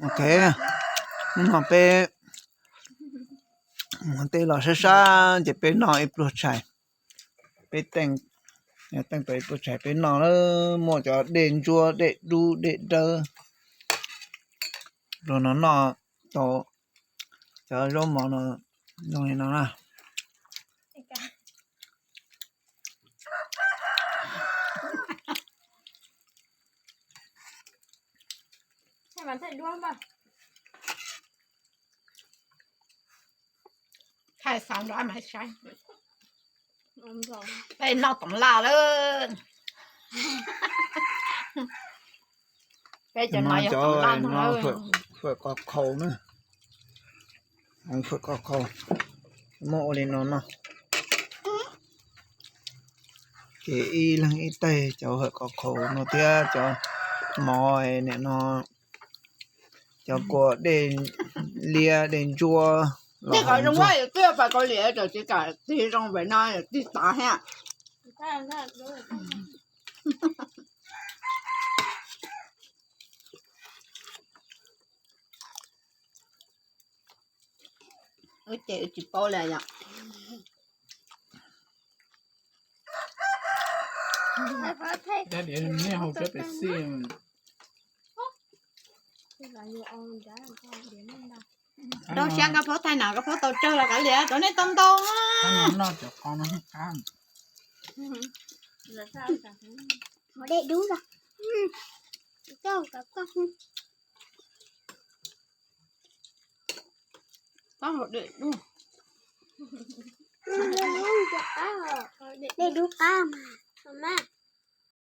Ok, hnub no peb mus tej los sab sab ces peb noj ib pluag tshais. Peb teej, teej tau ib pluag tshais peb noj, muaj cov dej ntsuab, dej dub, dej dawb. Pluag no noj tau cov zaub mov no zoo li no na. Thaij xav nrog mas saib. Peb noj toov laj lawm. Peb cov no yog toov laj no. Fawm kos khaus na. Fawm kos khaus, muab ua li no no. Ces ib leeg ib tais cov fawm kos khaus no thiab cov mov nim no, cov kua dej liab dej ntsuab los. Qhov zoo yog twb pas Kaus Lim tam tsis kam tig zoo pem no tig tav thiab. Ua ces tsis paub li yom. Rau siab koj phob thaij na, koj phob tau tsawg los kav liam, rau nej tau ntau. Hauv dej dub os. Koj hauv dej dub. Dej dub qab mas.